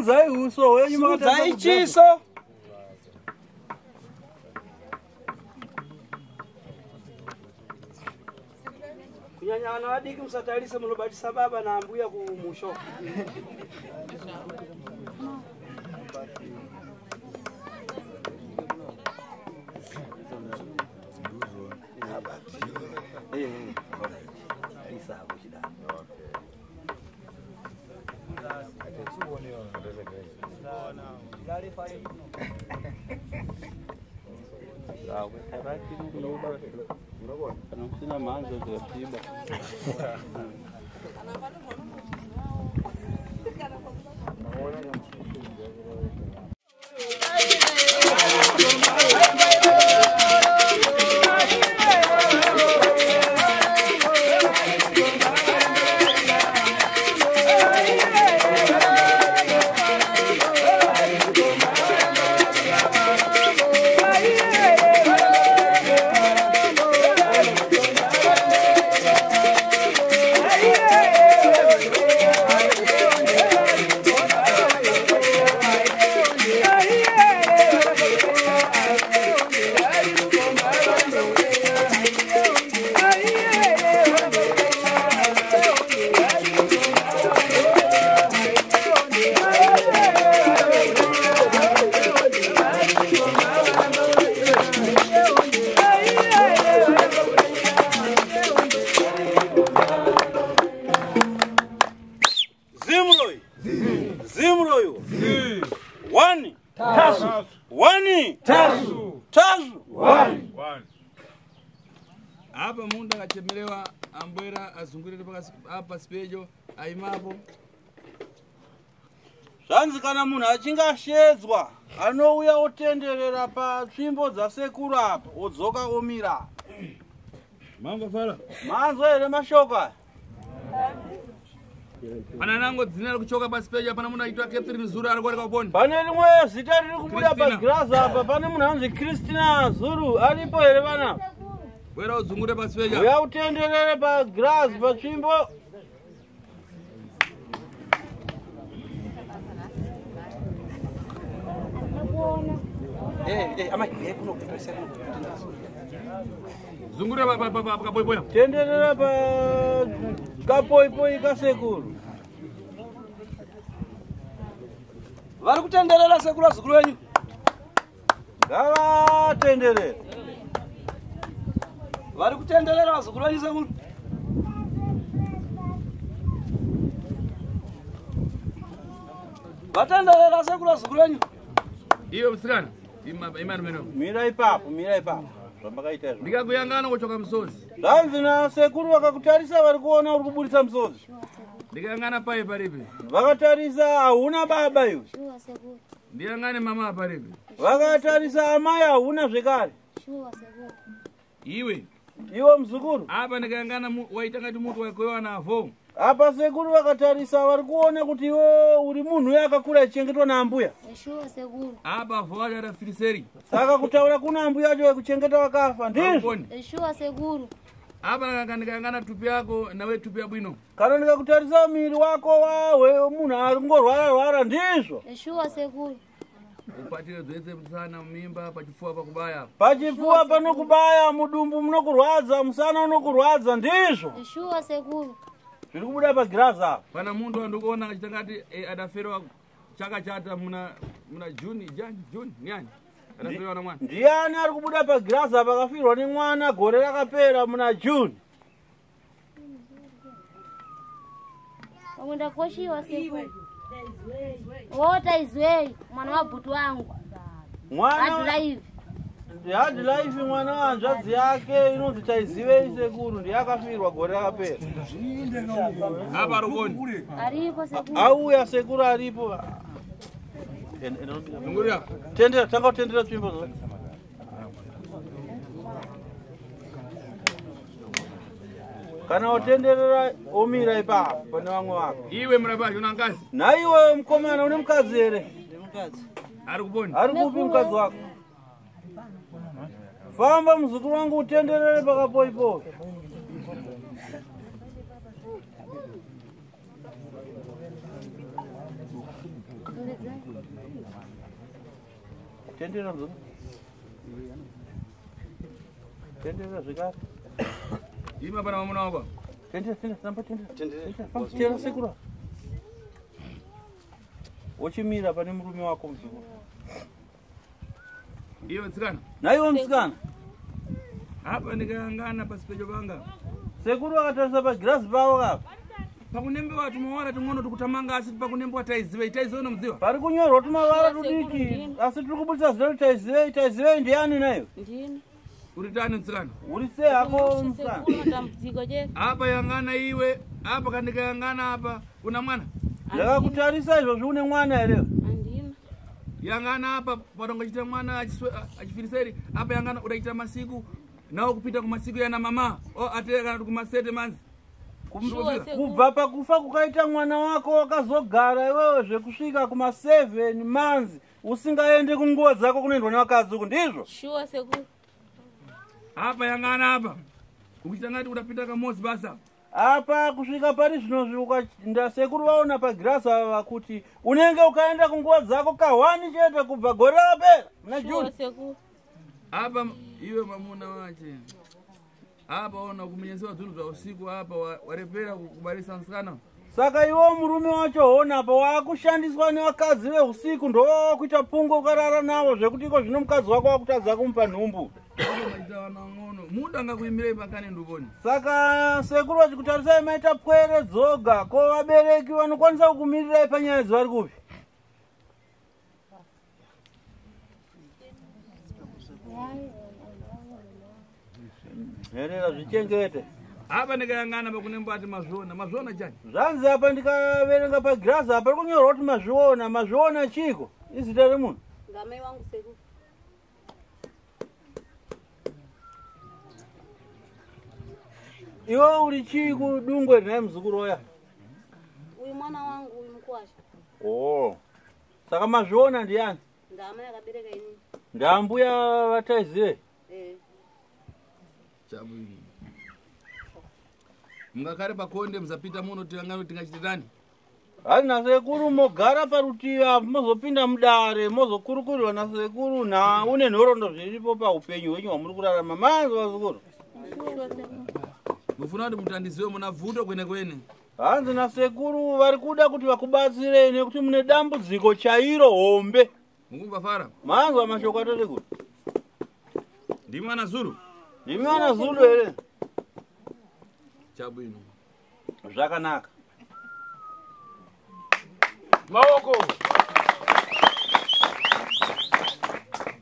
Simudzai uso hwenyu. Simudzai chiso. Kunyanya vana vadiki musatarisa, munobatisa baba naambuya kumusho. Kana kusina mhanzo dzakasviba. Zimroy. Zimroy. One. Tasu. One. Tasu. Tasu. One. Apa mundu akachemelewa ambwera azungurire apa sipejo aimapo. Zvanzi kana munhu achinge ashedzwa anouya otenderera patsvimbo dzasekuru apa odzoka omira. Mambo fara. Manzwa here mashoko aya? Pana nango dzina riri kuchoka pasi pejo, pana munhu aitwa Catherine Zuru ari kuwanika kuponi. Pane rimwe zita riri kubuda pagirazi apa, pane munhu anonzi Christina Zuru aripo here vana? Bwera udzungure pasi pejo. Uya utenderere pagirazi patsvimbo. Zungurira pakapoipoi. Tenderera pakapoipoi kasekuru. Vari kutenderera sekuru vazukuru venyu. Ngavatenderere. Vari kutenderera vazukuru venyu sekuru. Vatenderera sekuru vazukuru venyu. Iwe musikana, imani. Mira ipapo, mira ipapo. Zvamakaita izvo. Ndikakuyangana kuchoka musodzi. Zvanzi nasekuru vakakutarisa vari kuona uri kuburitsa musodzi. Ndikayangana pai paripi? Vakatarisa hauna baba iwe. Ndiyangane mama paripi? Vakatarisa amai hauna zvekare. Iwe. Iwe muzukuru. Apa ndikayangana waita ngati mutu waikoiwa navo. Apa sekuru vakatarisa vari kuona kuti iwe uri munhu uye akakura achichengetwa naambuya. Apa vo wacho atafiriseri. Saka kutaura kuna ambuya acho vekuchengeta vakafa ndizvo. Sekuru. Apa ndikayangana tupi yako nawe tupi yabwino. Kana ndikakutarisa muviri wako wawe munhu angorwara rwara ndizvo. Sekuru. Upatire dzese musana mimba pachifuwa pakubaya. Pachifuwa panokubaya, mudumbu munokurwadza, musana unokurwadza ndizvo. Sekuru. Zviri kubuda pagirazi apa. Pana munhu wandikuona achitangati adaferwa chakachata muna Juni, Juni, nyani. Adaferwa na mwana. Ndiani ari kubuda pagirazi apa akafirwa nemwana gore rakapera muna Juni? Pamwe ndakoshiwa sekuru. Wota izwei mwana wabhuti wangu. Mwana Hard life mwana wanzvadzi yake inonzi Taizivei sekuru ndiye akafirwa gore rakapera. Apa rukoni. Aripo sekuru. Auya sekuru aripo. Tendera, tanga kutendera tsvimbo zo. Kana utenderera omira ipapo pane vamwe vako. Iwe murapaji una mukadzi? Naiwe mukomana une mukadzi here? Ari kuponi. Ari kupi mukadzi wako? Famba muzukuru wangu utenderere pakapoipoi. Tendera mzukuru. Tendera zvikare. Ima pana mamuna wako. Tendera, tendera, ramba tendera. Tendera, tendera sekuru. Wochimira pane murume wako mzukuru. Iwe mtsikana. Naiwe mtsikana. Apa ndikayangana pasi pecho panga. Sekuru akatarisa pagirazi pavo kapa. Pakunembewa tumawara tung'ono tukutamanga asi pakunembewa taizive taizive unomuziva. Pari kunyorwa tumavara tudiki asi tiri kubudisa zita kuti taizivei taizivei ndiani naiwe? Ndini. Uri tani mtsikana? Uri sei hako mtsikana? Sekuru dambudziko chete. Apa yangana iwe, apa kandikayangana apa una mwana. Ndakakutarisa izvozvi une mwana here? Handina. Yangana apa patongochita mwana achifiriseri apa yangana udaita masiku nawo kupita kumasiku yana mama o atera kana kuti kumasete manzi. Shuwa sekuru. Kubva pakufa kukaita mwana wako wakazogara iwewe zvekusvika kuma 7 months usingaendi kunguva dzako kunoendwa nevakadzi uku ndizvo? Shuwa sekuru. Apa yangana apa ukuchita ngati udapita kamozi basa. Apa kusvika pari zvino ndasekuru vaona pagirasi ava kuti unenge ukaenda kunguva dzako kahwani chete kubva gore rapera muna Shuwa June. sekuru. Apa iwe mamuna wache apa ona kumenyesiwa zvinhu zva usiku apa warepera kubarisa msikana. Saka iwo murume wacho hona apa waakushandiswa nevakadzi veusiku ndowakuita pungo ukarara navo zvekuti iko zvino mukadzi wako wakutadza kumupa nhumbu. Apa maita vana ng'ono muda angakuimirei pakane nduvoni. Saka sekuru vachikutarisai maita pwere dzoga ko vabereki vanokwanisa kukumirirai panyaya dzavari kupi? Nherera zvichengete. Apa ndikayangana pakunemba ati mazviona mazviona chani. Zvanzi apa ndikaverenga pagirazi apa pari kunyorwa kuti mazviona mazviona chiko izita remunhu. Ngamai wangu sekuru. Iwe uri chii kudungwe nhai muzukuru waya? Uyu mwana wangu uyu mukwasha. Oh. Saka mazviona ndiani? Ndamai akabereka inini. Ndambuya vataizive. Eh. Chabwino. Mungakare pakonde musapita muno tiyangano tingachite tani. Hari nasekuru mogara parutivi apo mozopinda mudare mozokurukurirwa nasekuru nhau nenhoroondo zviripo paupenyu hwenyu hwamuri kurarama. Manzwa vazukuru. Shuwa sekuru. Mufuna kuti mutandiziwe muna vuto kwene kwene. Hanzi nasekuru vari kuda kuti vakubatsirei nekuti mune dambudziko chairo hombe. Mukumva fara. Manzwa mashoko atasekuru. Ndimi ana Zulu. Ndimi ana Zulu here? Chabwino. Zvakanaka. Maoko.